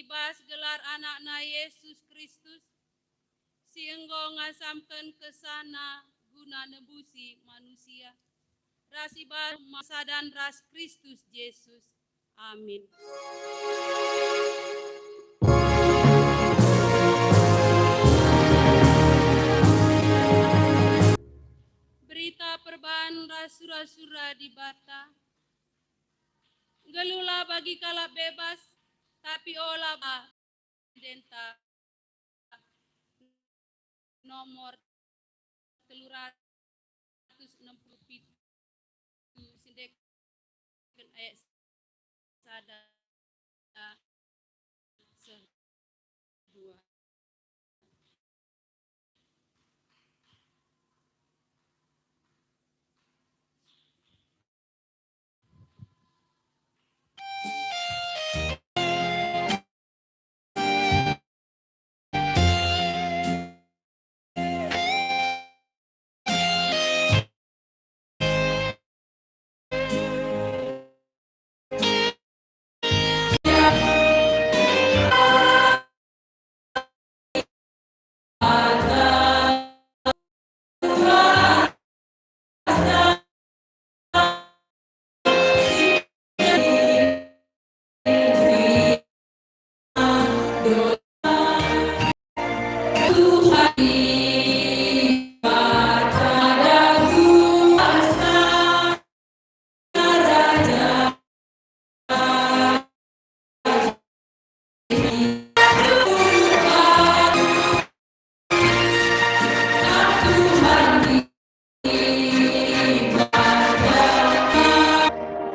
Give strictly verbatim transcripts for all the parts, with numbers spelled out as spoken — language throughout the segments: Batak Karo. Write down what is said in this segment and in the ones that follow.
bas gelar AnakNa Yesus Kristus, si enggo ngasamken kesahNa guna nebusi manusia, ras i bas sadan ras Kristus Jesus. Amin. Berita perbahan ras sura-sura Dibata. Nggeluhlah bagi kalak bebas, tapi ola ba denta nomor telu ratus enem puluh pitu, si ndeken ayat sada seh dua.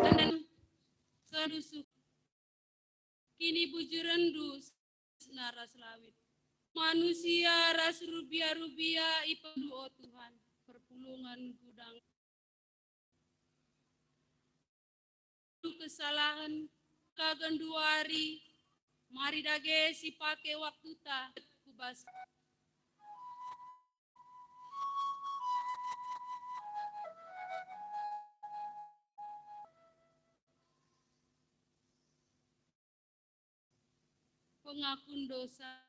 Senden kedusuh. Kinibujurenndu sisna ras lawit. Manusia ras rubia-rubia ipedu, o Tuhan, perpulungen gudang. Kesalahen ka genduari, mari dage sipake waktuta ku bas pengakun dosa.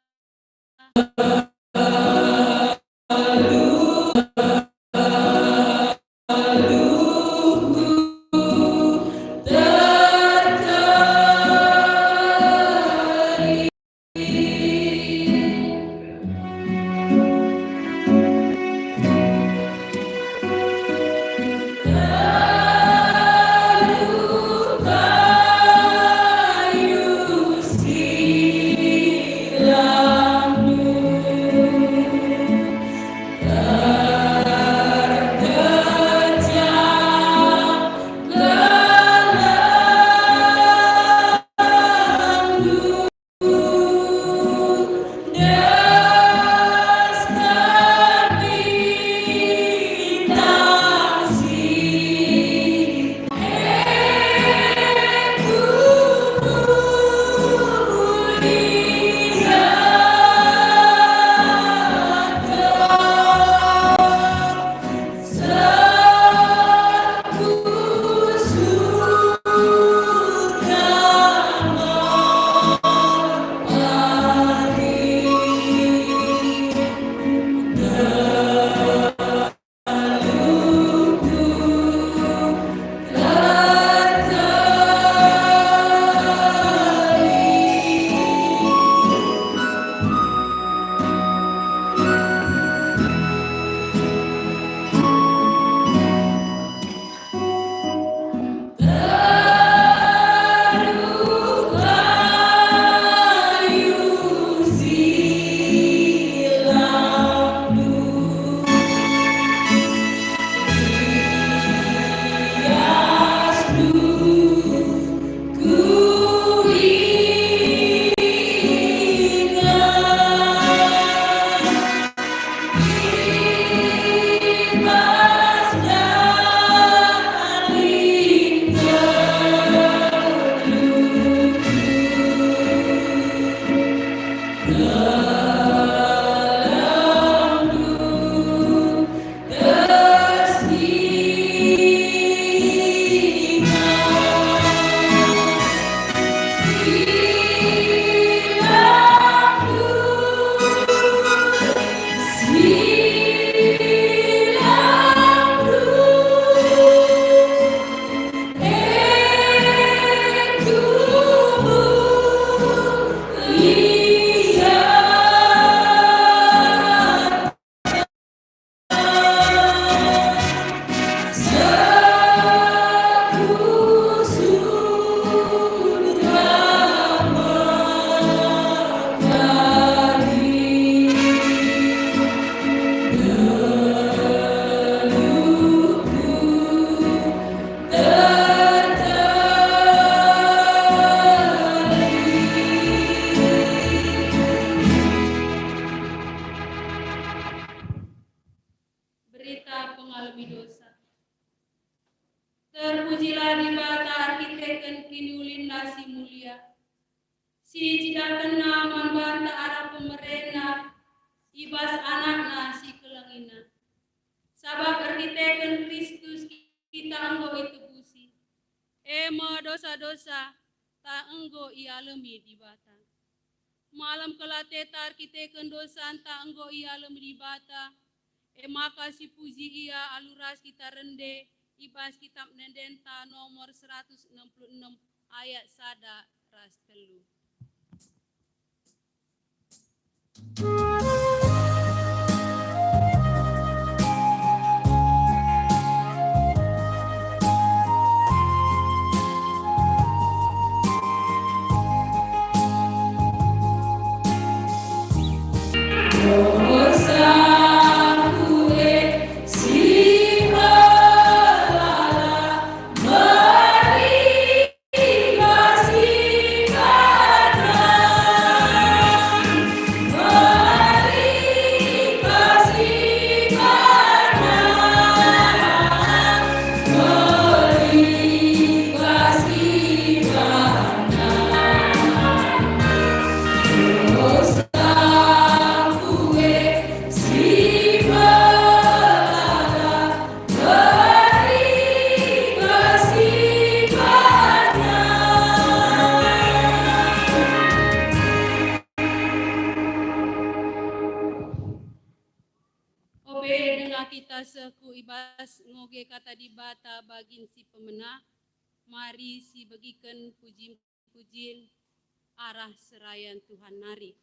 Dibata erkiteken kiniulinNa si mulia, si icidahkenNa man banta arah pemerenNa i bas AnakNa si keleng enda. Sabap erkiteken Kristus kita enggo itebusi, e me dosa-dosanta enggo ialemi Dibata. Malem kal ateta erkiteken dosanta enggo ialemi Dibata, e maka sipuji Ia alu ras kita rende i bas Kitap Ende-endenta nomor seratus enam puluh enam ayat sada ras telu. Ope denga kita seh ku i bas ngoge Kata Dibata bagin si pemena, mari sibegiken puji-pujin arah serayan Tuhan nari.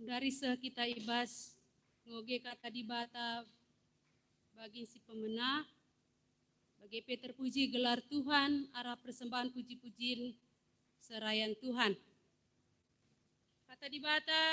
Dari seh kita i bas ngoge kata Dibata bagi si pemena, bage pe terpuji gelar Tuhan arah persembahan puji-pujin serayan Tuhan. Kata Dibata